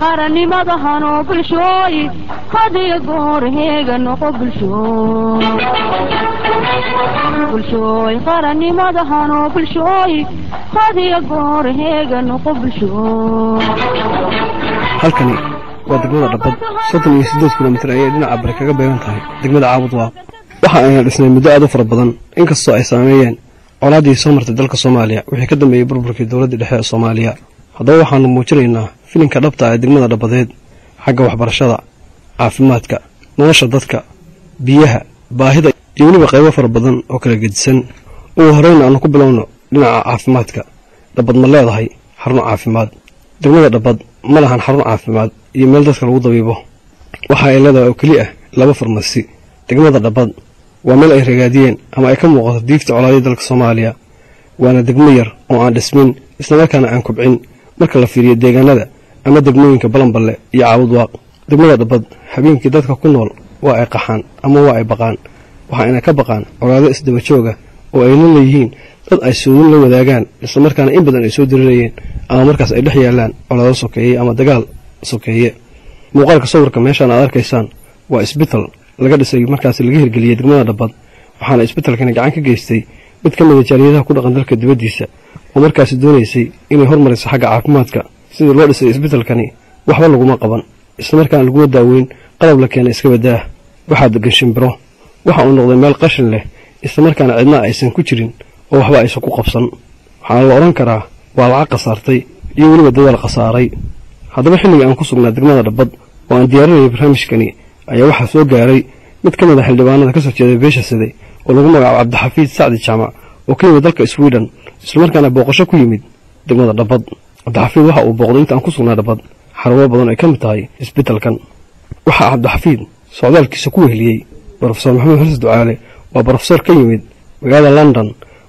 Qaranimadahanoo bulshooy, hadiyo goor heega noqo bulshooy. Qarannimadahanoo bulshooy, hadiyo goor heega noqo bulshooy. Halkani waa degmada Dhabbad, 38 kilomitir ayay dhinaca bari kaga beegan tahay degmada Caabud Waaq. Waxa ayna dhisnay muddo aad u fara badan, inkastoo ay saameeyeen colaaddii soo martay dalka Soomaaliya wixii ka dambeeyey burburkii dowladdii dhexe ee Soomaaliya. Haddaba waxaannu muujinaynaa filinka dhabta ah ee degmada Dhabadeed xagga waxbarashada, caafimaadka, nolosha dadka, biyaha, baahida iyo weliba qaybo fara badan oo kala gedisan. Ugu horreyna aanu ku bilowno dhinaca caafimaadka. Dhabbad ma leedahay xarun caafimaad? Degmada Dhabbad ma lahan xarun caafimaad iyo meel dadka lagu dabiibo. Waxa ay leedahay oo keli ah 2 farmasi. Degmada Dhabbad waa meel ay ragaadiyeen ama ay ka muuqato diifta colaadii dalka Soomaaliya, waana degmo yar oo aan dhismin islamarkaana aan kubcin marka la fiiriyo deegaanada ama degmooyinka Balanballe iyo Caabud Waaq. Degmada Dhabbad habeenkii dadka ku nool waa ay qaxaan ama waa ay baqaan, waxa ayna ka baqaan colaado isdaba jooga oo ay la leeyihiin dad ay suudin la wadaagaan, islamarkaana in badan ay soo dirirayeen ama markaas ay dhex yaalaan colaado sokeeye ama dagaal sokeeye. Muuqaalka sawirka meeshaan aad arkaysaan waa isbital laga dhisay markaasi laga hirgeliyey degmada Dhabbad, waxaana isbitalkani gacan ka geystay mid ka mida jaaliyadaha ku dhaqan dalka dibaddiisa oo markaasi doonaysay inay hormariso xagga caafimaadka. Sidii loo dhisay isbitalkani waxba laguma qaban, islamarkaana laguma daaweyn, qalab la keenay iska badaah. Waxaa degan shimbiro, waxa uu noqday meel qashin leh, islamarkaana cidna aysan ku jirin oo waxba aysan ku qabsan. Waxaana la odhan karaa waa lacag khasaartay iyo weliba dadaal khasaaray. Haddaba xilligii aan ku sugnaa degmada Dhabbad oo aan diyaarinayay barnaamijkani ayaa waxaa soo gaaray mid ka mid a xildhibaanada ka soo jeeday beesha Side oo lagu magacaabo Cabdixafiid Sacdi Jaamac oo ka yimid dalka Sweden, islamarkaana booqasho ku yimid degmada Dhabbad. Cabdixafiid waxa uu booqday inta aan ku sugnaa Dhabbad xarumo badan ay ka mid tahay isbitalkan. Waxaa Cabdixafiid socdaalkiisa ku weheliyey Brofesor Maxamed Xursi Ducaale, waa brofesor ka yimid magaalada London,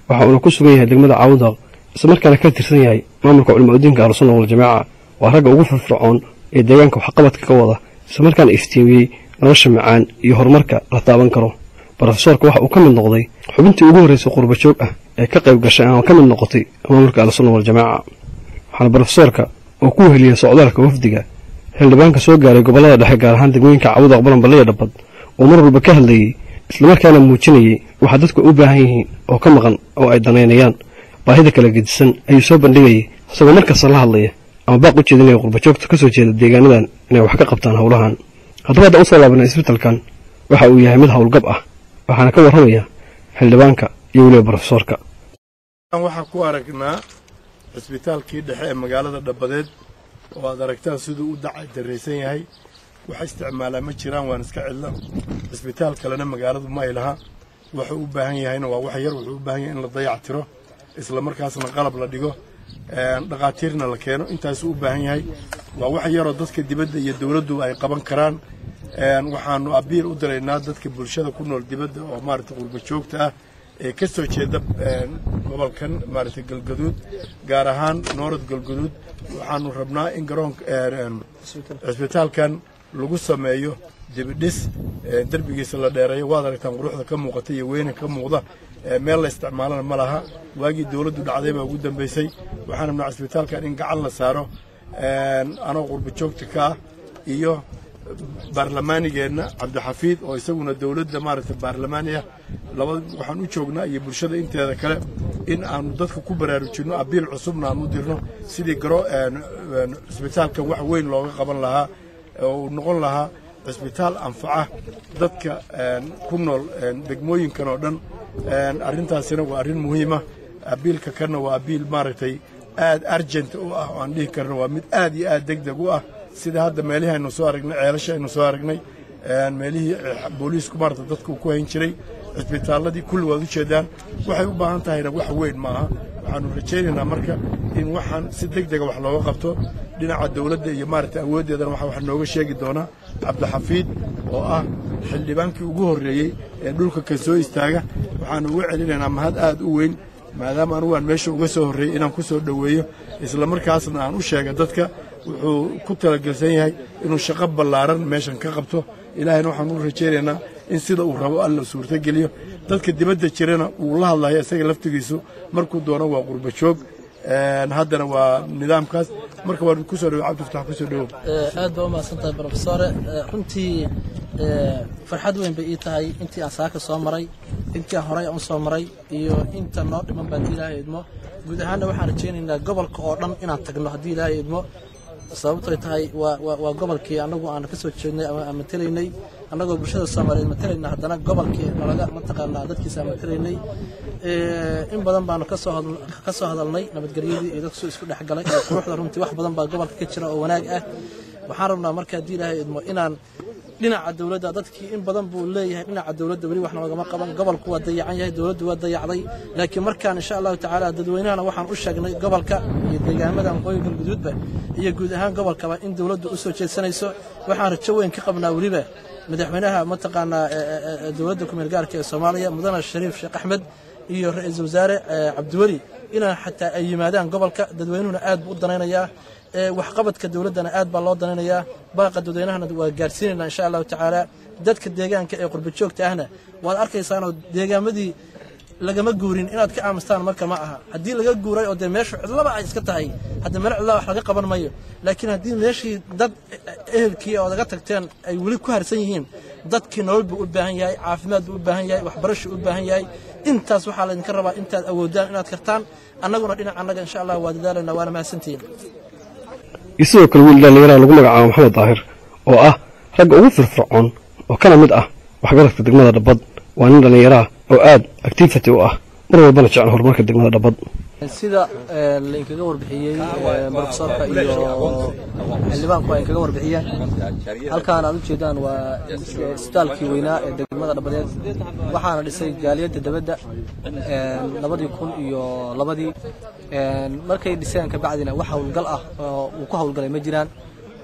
waxa uuna ku sugan yahay degmada Caawdaq, islamarkaana ka tirsan yahay maamulka culimaudiinka Ahlusunna Waljamaaca. Waa ragga ugu firfircoon ee deegaanka waxqabadka ka wada, islamarkaana iftiimiyey nolosha macaan iyo horumarka la taaban karo. Brofesoorka waxa uu ka mid noqday xubintii ugu horreysay qurbajoog ah ee ka qayb gashay ama ka mid noqotay maamulka Ahlusunna Waljamaaca. Waxaana brofesoorka oo ku weheliyey socdaalka wafdiga xildhibaanka soo gaaray gobollada dhexe, gaar ahaan degmooyinka Cawdaq, Balanballe iyo Dhabbad, oo mar walba ka hadlayey islamarkaana muujinayey waxa dadku u baahan yihiin oo ka maqan oo ay danaynayaan. Baahida kala gedisan ayuu soo bandhigayay, isagoo markasta la hadlaya ama baaq u jeedinaya qurbajoogta ka soo jeeda deegaanadan inay wax ka qabtaan howlahan. Haddaba haddaan usoo laabana isbitalkan, waxa uu yahay mid howlgab ah, waxaana ka warramaya xildhibaanka iyo weliba brofesoorka. Waxaan ku aragnaa cisbitaalkii dhexe ee magaalada Dhabadeed oo aad aragtaan siduu u daraysan yahay. Wax isticmaalaa ma jiraan, waan iska cidla. Cisbitaal kalena magaaladu ma ay laha. Wuxuu u baahan yahayna waa wax yar. Wuxuu u baahan yahay in la dayac tiro, isla markaasna qalab la dhigo, dhakhaatiirna la keeno. Intaasuu u baahan yahay. Waa wax yaroo dadka dibadda iyo dowladdu ay qaban karaan. Waxaanu abiil u diraynaa dadka bulshada ku nool dibadda oo maaragtay qurba joogta ah ee ka soo jeeda gobolkan maaragtay Galgaduud, gaar ahaan Noorad Galgaduud. Waxaanu rabnaa in garoonka cisbitaalkan lagu sameeyo dibidhis, derbigiisa la dheereeyo. Waad aragtaan quruxda ka muuqata iyo weyna ka muuqda. Meel la isticmaalana ma laha. Waagii dowladdu dhacday baa ugu dambaysay. Waxaan rabnaa cisbitaalkan in gacan la saaro, anoo qurba joogta ka ah iyo baarlamaanigeenna Cabdixafiid oo isaguna dowladda maaragtay baarlamaani ah. Laba waxaan u joognaa iyo bulshada inteeda kale in aanu dadka ku baraarujinno, abiil cusubna aan u dirno sidii garo cisbitaalkan wax weyn looga qaban lahaa oo uu noqon lahaa cisbitaal anfaca dadka ku nool degmooyinkan oo dhan. Arrintaasina waa arrin muhiima. Abiilka kanna waa abiil maaragtay aad argent u ah oo aan dhihi karno waa mid aad iyo aad deg deg u ah, sida hadda meelihii aynu soo aragnay, ceelasha aynu soo aragnay, meelihii booliisku maarata dadku ku hayn jiray, cisbitaalladii, kulli waad u jeedaan. Waxay u baahan tahayna wax weyn maaha. Waxaanu rajaynaynaa marka in waxaan si deg dega wax looga qabto dhinaca dowladda iyo maaragtay awooddeedana. Waxaa wax nooga sheegi doonaa Cabdixafiid oo ah xildhibaankii ugu horreeyey ee dhulka kan soo istaaga. Waxaanu uga celinaynaa mahad aad u weyn, maadaama anugu aan meesha uga soo horreeyey inaan ku soo dhoweeyo, isla markaasna aan u sheega dadka wuxuu ku talagelsan yahay inuu shaqo ballaaran meeshan ka qabto. Ilaahayna waxaan u rajaynaynaa in sida uu rabo Alla suurtogeliyo. Dadka dibadda jirana wuu la hadlaya isaga laftigiisu markuu doono, waa qurba joog. Haddana waa nidaamkaas. Marka waan kusoo dhawo, Cabdifatax, kusoo dhawo. Aad baa u mahadsantahay, profesore. Runtii farxad weyn bay ii tahay intii aan saaka soo maray, intii aan horay u soo maray iyo inta noo dhiman baa haddii Ilaahay idmo. Guud ahaanna waxaan rajaynaynaa gobolka oo dhan inaan tagno haddii Ilaahay idmo, sababtoy tahay waa gobolkii annagu aan ka soo jeednay ama aan matelaynay. Annagoo bulshada Soomaaliyeed matalayna, haddana gobolkii nalaga mataqaanaa dadkiisa aan matelaynay. In badan baanu kasoo ka soo hadalnay nabadgelyadii iyo dadku isku dhex galay iyo quruxda. Runtii wax badan baa gobolka ka jira oo wanaag ah. Waxaan rabnaa marka haddii Ilaahay idmo inaan dhinaca dowladda, dadkii in badan buu leeyahay dhinaca dowladda weli wax noogama qaban, gobolku waa dayacan yahay, dowladdu waa dayacday. Laakiin markaan insha Allahu tacaala dadweynahana waxaan u sheegnay gobolka iyo deegaamada Waqooyi Galguduudba iyo guud ahaan gobolkaba in dowladdu u soo jeedsanayso. Waxaan rajo weyn ka qabnaa weliba madaxweynaha mataqaanaa dowladda kumeel gaarka ee Soomaaliya, Mudane Shariif Sheekh Axmed, iyo ra-iisul wasaare Cabdiweli inaan xataa ay yimaadaan gobolka. Dadweynuhuna aad buu u danaynayaa waxqabadka dowladdana, aad baa loo danaynayaa. Baaqa dadweynahana waa gaarsiinayna insha Allahu tacaala. Dadka deegaanka ee qurba joogta ahna waad arkaysaanoo deegaamadii lagama guurin inaad ka aamustaan marka ma aha. Haddii laga guuray oo dee meeshu cidlaba ay iska tahay, hadda meel cidlaba wax laga qaban mayo. Laakiin haddii meeshii dad ehelkii oo laga tagteen ay weli ku harsan yihiin, dadkii nolol buu u baahan yahay, caafimaad buu u baahan yahay, waxbarasho u baahan yahay. Intaas waxaa laydinka rabaa intaad awoodaan inaad kartaan. Annaguna dhinac annaga insha Allah waa dadaalayna, waana mahadsantihiin. Iyo sidoo kale wiil dhallinyaraha lagu magacaabo Maxamed Daahir oo ah ragga ugu firfircoon oo kana mid ah waxgaradka degmada Dhabbad. Waa nin dhallinyaraha oo aad activity u ah, mar walbana jecel horumarka degmada Dhabbad. Sida lainkaga warbixiyey profesorka iyo xildhibaanku ay inkaga warbixiyeen, halkaan aad ujeedaan waa isbitaalkii weynaa ee degmada Dhabadeed. Waxaana dhisay jaaliyadda dibadda 2002-dii. Markay dhiseen kabacdina wax howlgal ah oo uu ku howlgalay ma jiraan.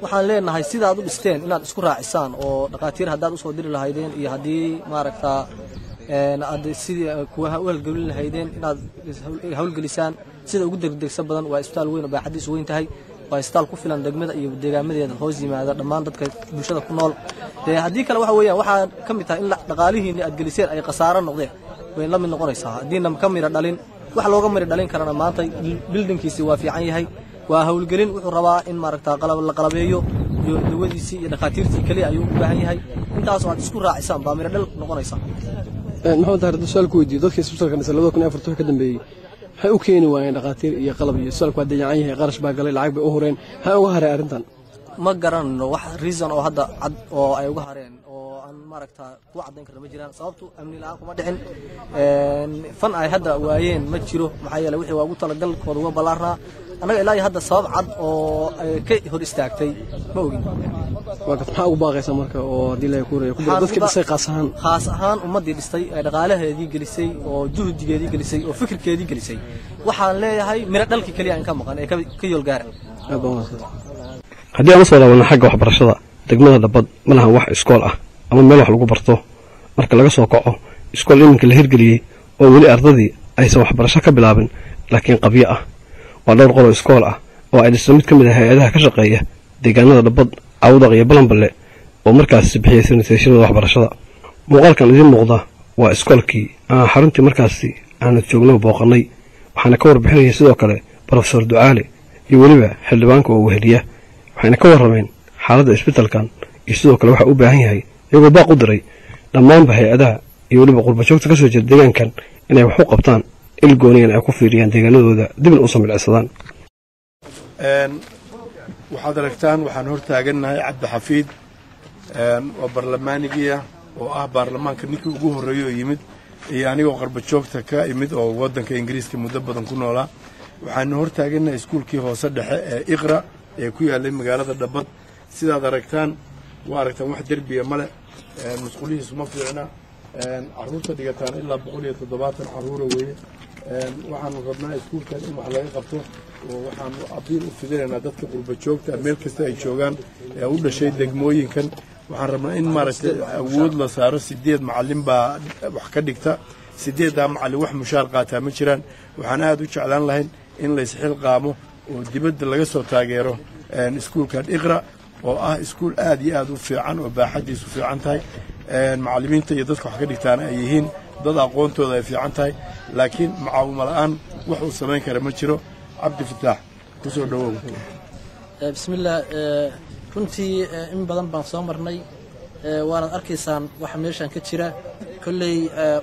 Waxaan leenahay sida aad u dhisteen inaad isku raacisaan oo dhakhaatiir haddaad usoo diri lahaydeen iyo haddii maaragtaa aad sidii kuwa u howlgelin lahaydeen inaad howlgelisaan sida ugu degdegsan badan. Waa isbitaal weyn oo baaxadiisu weyn tahay. Waa isbitaal ku filan degmada iyo deegaamadeeda hoos yimaada, dhammaan dadka bulshada ku nool. Dee haddii kale waxa weeyaan waxaa ka mid tahay in dhaqaalihiinni aad geliseen ay khasaaro noqdeen way la mid noqonaysaa haddiina ka mira dhalin. Wax looga mira dhalin karana maanta buildingkiisi waa fiican yahay, waa howlgelin. Wuxuu rabaa in maaragta qalab la qalabeeyo iyo dawadiisii iyo dhakhaatiirtii keliya ayuu u baahan yahay. Intaasoo aad isku raacisaan baa mira dhal noqonaysa. Maxamed Daahir, hadduu su-aal ku weydiiyo, dadka isbitaalka dhisay 2004 ka dambeeyey maxay u keeni waayeen dhakhaatiir iyo qalab iyo isbitaalku waa dayacan yahay, qarash baa galay, lacag bay u hureen, maxay uga hareen arrintan? Ma garanayno wax reason oo hadda cad oo ay uga hareen oo aan maaragta ku caddayn karna ma jiraan. Sababtu amni la'aan kuma dhicin, fan ay hadda waayeen ma jiro, maxaa yeelay wixii waa ugu talagalkooda uga ballaarnaa. Annaga ilaa iyo hadda sabab cad oo ay ka hor istaagtay ma ogin. Waa garta. Maxaa ugu baaqaysaa marka oo haddii la kuuraya ku jira dadka dhisay qaas ahaan? Khaas ahaan ummaddii dhistay ee dhaqaalaheedii gelisay oo juhdigeedii gelisay oo fikirkeedii gelisay waxaan leeyahay miro dhalkii keliya in ka maqan ee ka yoolgaara. Aad baa umahadsan. Haddii aan usoo laabano xagga waxbarashada, degmada Dhabbad ma lahan wax iskool ah ama meel wax lagu barto, marka laga soo kaco iskool iminka la hirgeliyey oo weli ardadii aysan waxbarasho ka bilaabin laakiin qabyo ah. Waa dhowr qoloo iskool ah oo ay dhisto mid ka mid ah hay-adaha ka shaqeeya deegaanada Dhabbad, Cawdaq iyo Balanballe oo markaasi bixiyay sanitationada waxbarashada. Muuqaalkan idiin muuqda waa iskoolkii aan xaruntii markaasi aanu joogno booqannay. Waxaana ka warbixinaya sidoo kale Brofesor Ducaale iyo weliba xildhibaanka oo weheliya. Waxayna ka warrameen xaaladda isbitalkan iyo sidoo kale waxa u baahan yahay, iyagoo baaq u diray dhammaanba hay-adaha iyo weliba qurbajoogta ka soo jeeda deegaankan inay wax u qabtaan, il gooniyan ay ku fiiriyaan deegaanadooda, dibna u samilcsadaan. Waxaad aragtaan waxaan hor taagannahay Cabdixafiid oo barlamaanigiia oo ah baarlamaanka ninkii ugu horreeyey oo yimid, iyo anigoo qarbajoogta ka imid oo waddanka Ingiriiska muddo badan ku noolaa. Waxaanu hor taagannahay iskuulkii hoose dhexe ee Iqra ee ku yaallay magaalada Dhabbad. Sidaad aragtaan, waa aragtaan, wax derbiya male, musqulihiisu ma fiicna. Carruurta dhigataan ilaa 170 carruura weeye. Waxaanu rabnaa iskuulkan in wax laga qabto oo waxaanu abiil u fidinaynaa dadka qurba joogta meel kasta ay joogaan ee u dhashay degmooyinkan. Waxaan rabnaa in maaragtay awood la saaro. 8 macallin baa wax ka dhigta. 8-daa macallin wax mushaar qaataa ma jiraan. Waxaan aad u jeclaan lahayn in la isxilqaamo oo dibadda laga soo taageero iskuulkan Iqra oo ah iskuul aad iyo aad u fiican oo baaxaddiisu fiican tahay, macallimiinta iyo dadka wax ka dhigtaana ay yihiin dad aqoontooda ay fiican tahay, laakiin mucaawimo la'aan wax uu samayn kara ma jiro. Cabdi Fataax, kusoo dhawow. Bismillaah. Runtii in badan baan soo marnay, waanaad arkaysaan waxa meeshaan ka jira. Kolley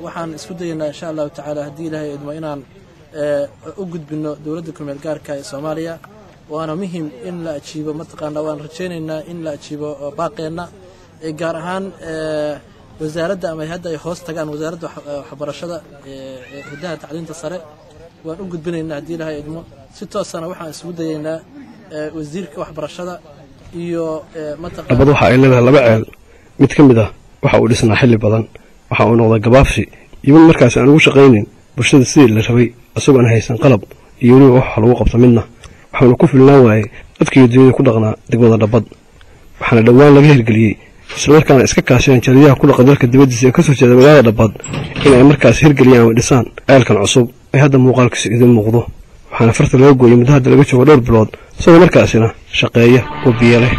waxaan isku dayaynaa, insha Allahu tacaala, haddii Ilaahay idmo, inaan u gudbino dowladda kumeel gaarka ee Soomaaliya. Waana muhim in la ajiibo, mataqaanaa, waan rajaynaynaa in la ajiibo baaqeenna, gaar ahaan wasaaradda ama hadda ay hoos tagaan wasaaradda waxbarashada, hiddaha tacliinta sare. Waan u gudbinaynaa haddii Ilaahay idmo. Si toosana waxaan isugu dayaynaa wasiirka waxbarashada iyo Dhabad waxa ay leedahay laba ceel. Mid ka mid ah waxa uu dhisnaa xilli badan, waxa uu noqday gabaabsi iyo mid markaasi aan ugu shaqaynin bulshada sidii la rabay, isagoo aan haysan qalab iyo weliba wax lagu qabto midna. Waxauna ku filnaan waayey dadkii dunyada ku dhaqnaa degmada Dhabad. Waxaana dhowaan laga hirgeliyey, islamarkaana iska kaashadeen jaliyaha ku dhaqan dalka dibaddiisa ee kasoo jeeda magaalada Dhabad, in ay markaas hirgeliyaan ama dhisaan ceelkan cusub ee hadda muuqaalkiisu idin muuqdo. Waxaana farta laga gooyey muddo hadda laga joogo dhowr bilood, isagoo markaasina shaqeeya oo biyo leh.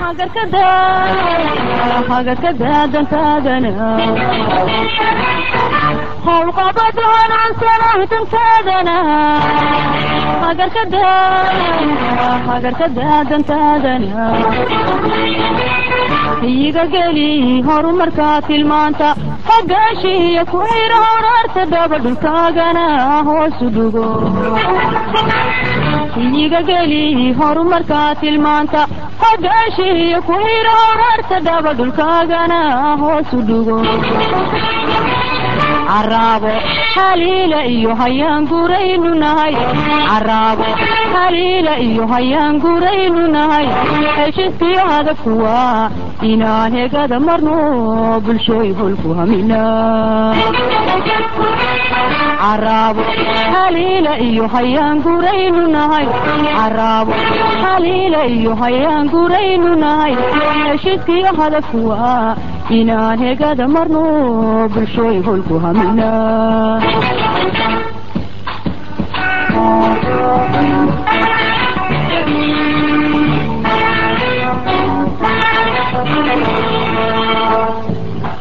Iga geli horumarka tilmaanta hogaashiya ku xira horaarta dhaba dhulkaagana hoosu dhugo. Iga geli horumarka tilmaanta hogaashiya ku xira horaarta dhaba dhulkaagana hoosu dhugo. Caraabo haliila iyo hayaan guraynu nahay, caraabo haliila iyo hayaan guraynu nahay. Heshiiskiyo hadafku waa inaan hegada marno, bulshooy holku hamina. Caraabo haliila iyo hayaan guraynu nahay, caraabo haliila iyo hayaan guraynu nahay. Heshiiskiyo hadafku waa inaan hegada marno, bulshooy holku hamina.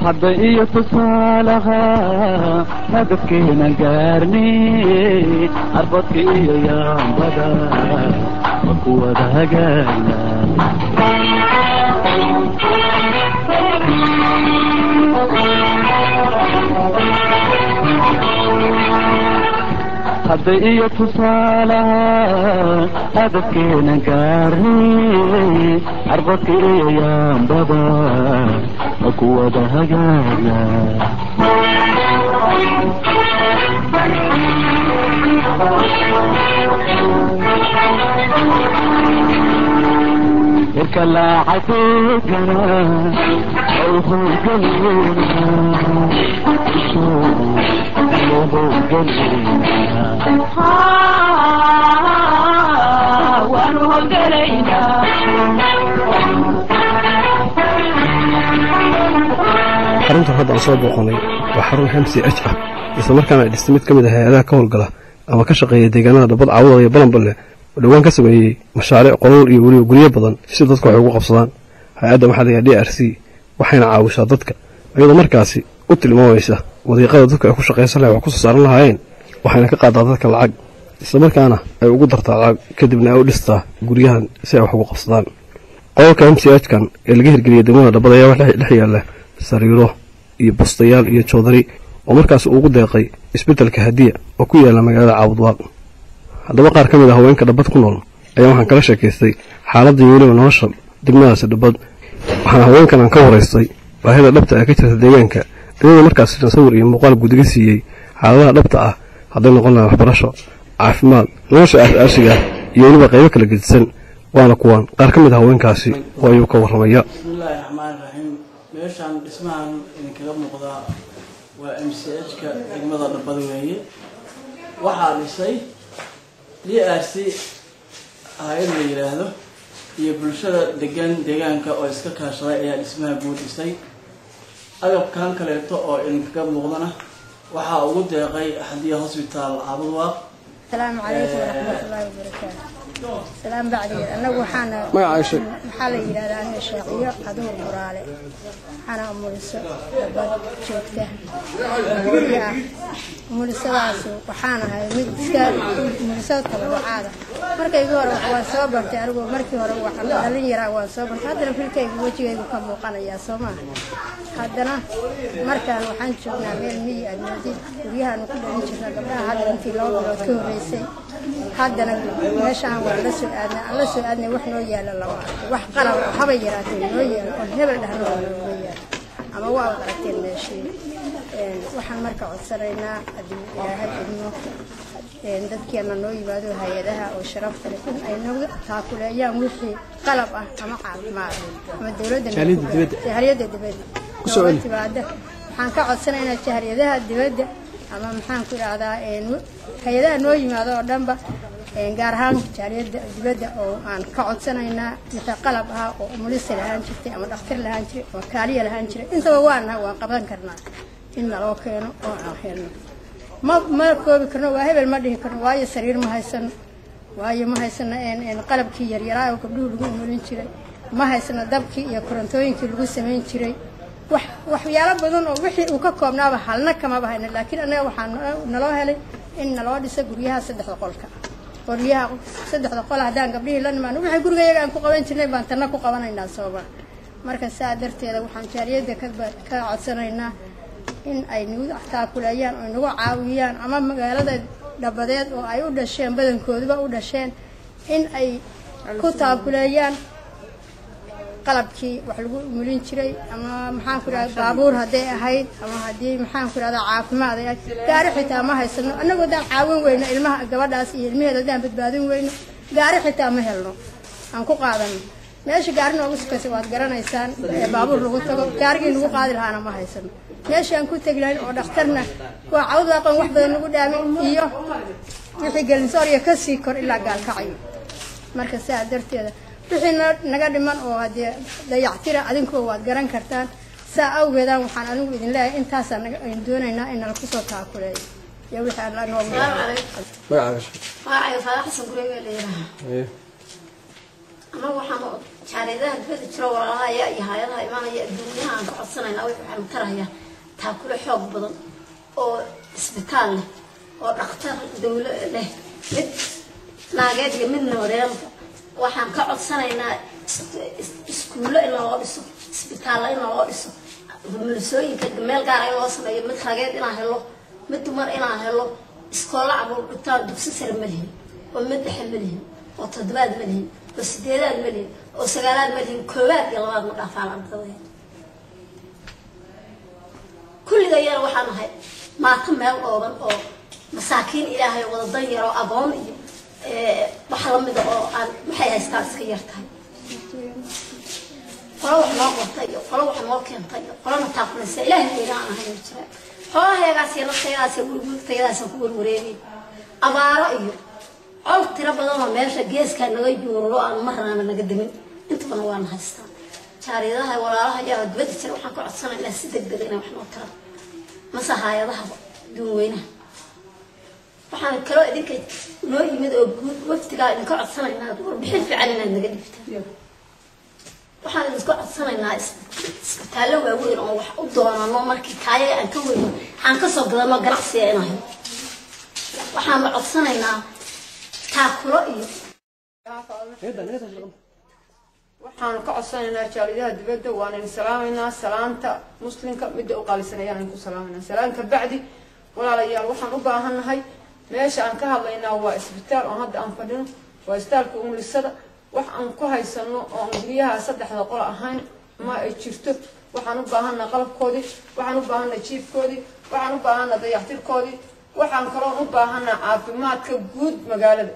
Hadda iyo tusaalaha hadafkeena gaarni, arbadka iyo yaambada ma ku wada hagaagna. Hadda iyo tusaalaha hadafkeena gaarni, arbadka iyo yaambada ma ku wada hagaagna. Irka laacadegana howlgelayna, howlgelayna, waanu howlgelaynaa. Xaruntan hadda aan soo booqanay waa xarun MCH ah, isla markaana ay dhistay mid ka mid ah hay-adaha ka howlgala ama ka shaqeeya deegaanada Dhabad, Caawada iyo Balanballe, oo dhowaan ka sameeyey mashaariic qolol iyo weliba guryo badan si dadku wax ugu qabsadaan. Hay-adda waxaa la yidhaha DRC, waxayna caawisaa dadka iyadoo markaasi u tilmaamaysa wadiiqada dadku ay ku shaqaysan lahay, wax ku soo saaran lahaayeen. Waxayna ka qaadaa dadka lacag, isla markaana ay ugu dartaa lacag, kadibna ay u dhistaa guryahan si ay wax ugu qabsadaan. Qololka MCH kan ee laga hirgeliyey degmada Dhabad ayaa wax dhex yaalla sariiro iyo bustayaal iyo joodari oo markaas ugu deeqay isbeddelka Hadiya oo ku yaalla magaalada Caabudwaaq. Haddaba qaar ka mid ah haweenka Dhabad ku nool ayaa waxaan kala sheekaystay xaaladda iyo weliba nolosha degmadaasi Dhabad. Waxaana haweenkan aan ka waraystay baahida dhabta ee ka jirta deegaanka, iyadoo markaas sawir iyo muuqaal guud iga siiyey xaaladaha dhabta ah, hadday noqon lahay waxbarasho, caafimaad, nolosha aas-aasiga ah iyo weliba qaybo kala gedisan. Waana kuwaan qaar ka mid ah haweenkaasi oo ayuu ka warramaya. Bismillaahi raxmaani raxiim. Meeshaan dhismahan idinkaga muuqdaa waa MCH-ka degmada Dhabad weeye. Waxaa dhisay DRC hay-ad la yidhaahdo iyo bulshada degan deegaanka oo iska kaashaday ayaa dhismaha guud dhisay. Agabkan kaleeto oo idinkaga muuqdana waxaa ugu deeqay Hadiya Hosbitaal Caabudwaaq. Asalaamu calaykum waraxmatullaahi wabarakaatu. Salaam bacdigeed, annagu waxaana Magacaaga sheeg. Maxaa la yidhahdaa, aniga Sheeqiyo Aduur Buraale, waxaana umuliso Dhabad joogta guriga ah. Umulisadaasu waxaan ahay mid iska umulisada tabarucaada. Markaygu hore waan soo bartay anigu, markii hore waxaan dhalin yaraa waan soo bartay, haddana filkaygu wejigaygu ka muuqanayaa, soo maaha? Haddana markaan waxaan joognaa meel miyi aad moodid, guryahaanu ku dhalin jirnaa gabdhaha hadda intii 2 bilood ka horreysay. Haddana meeshaan waan la soo aadnay, aan la soo aadnay, wax noo yaala lama arko, wax qalab oo haba yaraatee noo yaalo oon hebel dhahno oo nooga yaalo ama waa wad aragteen meeshii. Waxaan marka codsanaynaa, haddii Ilaahay idmo, dadkeena noo yimaado, hay-adaha oo sharafta leh, in ay nagu taakuleeyaan wixii qalab ah ama caafimaad ama dowladda. Jaaliyadda dibadda. Jaaliyadda dibadda Ku soo nooga celi. timaada. Waxaan ka codsanaynaa jahliyadaha dibadda ama maxaan ku idhahdaa, hay-adaha noo yimaado oo dhanba, gaar ahaan jaaliyadda dibadda oo aan ka codsanaynaa wixii qalab ah oo umulisa lahaan jirtay ama dhakhtar lahaan jiray ama kaaliya lahaan jiray, intaba waana waan qaban karnaa in naloo keeno oo aan helno. Ma koobi karno, waa hebel ma dhihi karno, waayo sariir ma haysano, waayo ma haysano qalabkii yaryaraa oo gabdhuhu lagu umulin jiray, ma haysano dabkii iyo korontooyinkii lagu samayn jiray, wax waxyaalo badan oo wixii uu ka koobnaaba halna kamaba hayno. Laakiin annaga waxaa naloo helay in naloo dhiso guryaha saddexda qolka, qoryaha saddexda qol. Haddaan gabdhihii la nimaano, wixii gurigayaga aan ku qaban jirnay baan tanna ku qabanaynaa sababa. Marka saa darteeda waxaan jaaliyadda ka codsanaynaa in ay nagu taakuleeyaan oo nagu caawiyaan, ama magaalada Dhabadeed oo ay u dhasheen, badankooduba u dhasheen, in ay ku taakuleeyaan qalabkii wax lagu umulin jiray ama maxaan ku idhahda baabuur hadday ahayd ama haddii maxaan ku idhahda caafimaad ay ahayd. Gaari xitaa ma haysano annagoo. Haddaan caawin weyno ilmaha gabadhaas iyo ilmaheeda, haddaan badbaadin weyno, gaari xitaa ma helno aan ku qaadano. Meesha gaari noogu sukaysa waad garanaysaan ee baabuur lagu tago, gaarigii nagu qaadi lahaana ma haysano. Meesha aan ku tegi lahayn oo dhakhtarna waa Cawdwaaqan, wax badan nagu dhaamin iyo wixii Gelinsoor iyo kasii kor ilaa Gaalkacyo. Marka sidaa darteeda wixii naga dhiman oo haddee dayactira adinkoo waad garan kartaan. Saa awgeedaan waxaan anigu idin leeyahay intaasaa naga aynu doonaynaa in nala kusoo taakuleeyo iyo wixii alla noogu. Magacaaga sheeg. Magacayga Faarax Xasan Gurey baa la yidhaahaa. Annagu waxaan jaaliyadaha dibadda jiro, walaalahaya iyo hay-adaha imaanaya, adduunyaha aan ka codsanaynaa wixii waxaanu taraya taakulo xoog badan oo isbitaal leh oo dhakhtar dawlo leh, mid naageed iyo mid nabadeedba. Waxaan ka codsanaynaa iskuullo in loo dhiso, isbitaallo in loo dhiso, umulisooyinka meel gaara in loo sameeyo, mid rageed inaan helo, mid dumar inaan helo, iskoolla caruur dhigtaan. Dugsi sare ma lihin, oo mid dhexe ma lihin, oo toddobaad ma lihin, oo sideedaad ma lihin, oo sagaalaad ma lihin. Koowaad iyo labaad ma dhaafaan ardadayda kulligayana. Waxaan nahay maato meel dhooban oo masaakiin Ilaahay, wada dan yar oo agoon iyo wax lamida oo aan waxay haystaan iska yar tahay. Qolo wax noo qortay iyo qolo wax noo keentay iyo qolona taakulaysa Ilaahay weyna aan ahayn ma jiraan. Xoolahayagaas iyo naftayadaas iyo gurigurtayadaasaan ku warwareegay. Abaaro iyo col tiro badan oo meesha geeskaa naga yuururo aan marnaana naga demin intabana waana haystaan. Jaariyadaha walaalaha yaa dibadda jira waxaan ka codsanaynaa si degdeg inay wax noo taraan, mase haayadahaba duun weynaha. Waxaan kaloo idinka noo yimid oo guud wafdigaa idinka codsanaynaa warbixin fiican inaad naga dhibtaan. Waxaan idinka codsanaynaa isbitaallo waaweyn oo wax u doonano markii kaayaga aan ka weyno aan kasoo gadano ganacsiga inaan helo. Waxaanu codsanaynaa taakulo iyo Waxaanu ka codsanaynaa jaaliyadaha dibadda, waan idin salaamaynaa, salaanta muslimka midda u qaalisan ayaan idinku salaamaynaa. Salaan ka bacdi, walaalayaal, waxaan u baahannahay, meesha aan ka hadlaynaa waa isbitaal oo hadda aan fadhino waa isbitaalka umulisada. Wax aan ku haysano oo aan guryaha saddexda qol ahayn ma ay jirto. Waxaan u baahannahay qalabkoodii, waxaan u baahannahay jiifkoodii, waxaan u baahannahay dayactirkoodii, waxaan kaloo u baahannahay caafimaadka guud magaalada.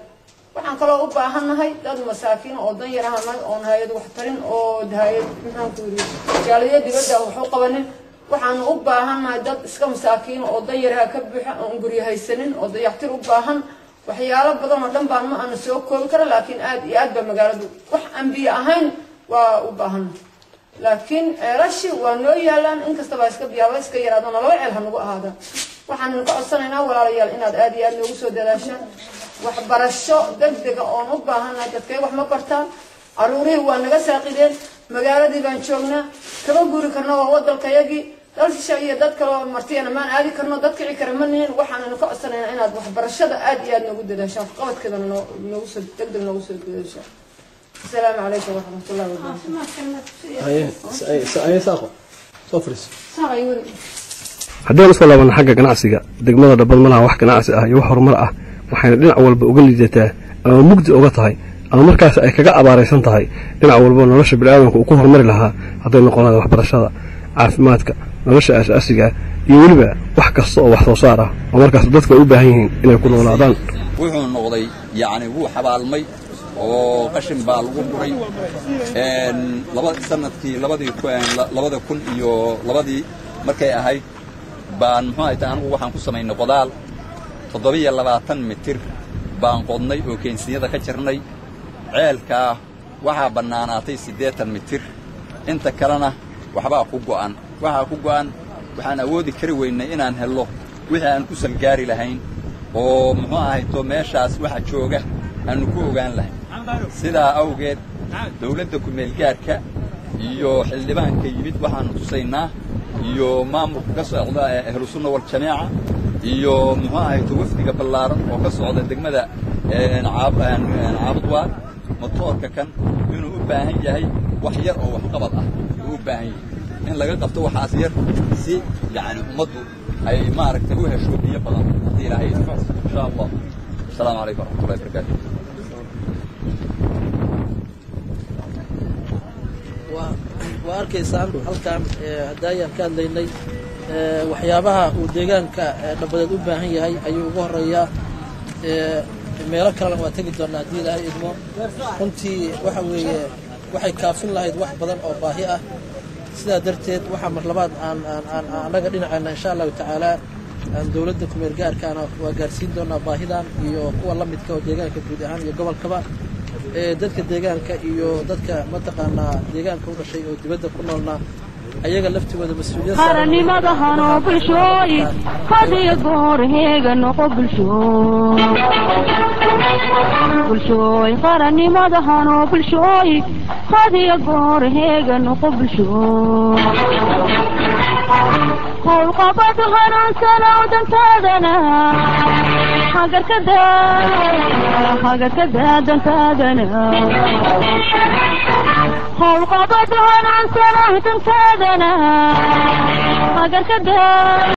Waxaan kaloo u baahannahay dad masaakiin oo dan yar ahannahay oon hay-ad wax tarin oo hay-ad maxaan ku yidhi jaaliyada dibadda wax u qabanin. Waxaanu u baahannahay dad iska masaakiin oo dan yaraha ka buuxa oon guryo haysanin oo dayactir u baahan. Waxyaalo badan oo dhan baan ma aana soo koobi kara, laakiin aad iyo aad baa magaaladu wax aan biyo ahayn waa u baahannahay. Laakiin ceelashi waa noo yaalaan, inkastaba iska biyaaba iska yaraadona, laba ceel ha nagu ahaadaan. Waxaan idinka codsanaynaa, walaalayaal, inaad aad iyo aad noogu soo dadaashaan. Waxbarasho degdega oon u baahannahay, dadkay wax ma bartaan, caruurihii waa naga saaqideen, magaaladii baan joognaa, kama guuri karno, waa wadalkayagii, dal shisha iyo dad kaloo martiyana maan aadi karno, dad kici kara ma nihin. Waxaananu ka codsanaynaa inaad waxbarashada aad iyo aad noogu dadaashaan, waxqabadkeedana noogu soo degdeg noogu soo dadaashaan. Asalaamu calaykum waraxmatullahi wabarakatu. Soo fariiso. Haddii aan usoo laabana xagga ganacsiga, degmada Dhabad ma laha wax ganacsi ah iyo wax horumar ah, waxayna dhinac walba uga liidataa ama mugdi uga tahay ama markaas ay kaga abaaraysan tahay dhinac walba nolosha biniaadamka uu ku horumari lahaa, hadday noqon lahayd waxbarashada, caafimaadka, nolosha aas-aasiga ah iyo weliba wax kasta oo wax soo saar ah oo markaas dadku ay u baahan yihiin inay ku noolaadaan. Wuxuu noqday yacni wuu xabaalmay oo qashin baa lagu guray laba sanadkii 2002 markay ahayd baan muxuu ahay anigu waxaan ku samaynay qodaal 27 mitir baan qodnay oo keensiyada ka jirnay. Ceelkaa waxaa bannaanaatay 80 mitir, inta kalena waxbaa ku go'an, waxaa ku go'an. Waxaan awoodi kari weynay inaan hello wixii aan ku salgaari lahayn oo muxuu ahayto meeshaas waxa jooga aanu ku ogaan lahayn. Sidaa awgeed dawladda ku-meelgaarka iyo xildhibaanka yimid waxaannu tusaynaa iyo maamulka ka socda ee Ahlusunna Waljamaaca iyo muxuu ahayto wafdiga ballaaran oo ka socda degmada Caabudwaaq, motoorka kan inuu u baahan yahay wax yar oo waxqabad ah uu u baahan yahay in laga qabto waxaas yar si yacni ummaddu ay maaragtay u hesho biyo badan haddii Ilaahay idmo, insha Allah. Asalaamu calaykum waraxmatullahi wabarakaatu. Waa arkaysaan halkan haddaayaan ka hadlaynay waxyaabaha uu deegaanka Dhabadeed u baahan yahay ayuu ugu horeeyaa. Meelo kalena waa tegi doonaa haddii Ilaahay idmo. Runtii waxa weeye waxay kaafin lahayd wax badan oo baahi ah. Sidaa darteed waxaa mar labaad aan aan annaga dhinaceenna insha Allahu tacaala aan dowladda kumeel gaarkaana waa gaarsiin doonaa baahidan iyo kuwa la midka oo deegaanka guud ahaan iyo gobolkaba, dadka deegaanka iyo dadka mataqaanaa deegaanka u dhashay oo dibadda ku noolna ayaga laftigooda mas-uuliyad. Qaranimada hanoo bulshooy, hadiyo goor heega noqo bulshooy, bulshooy. Qarannimada hanoo bulshooy, hadiyo goor heega noqo bulshooy. Howlqabad hanuunsanow dantaadana hagarkada, hagarkada dantaadana. Howlqabad hanuunsanow dantaadana hagarkada.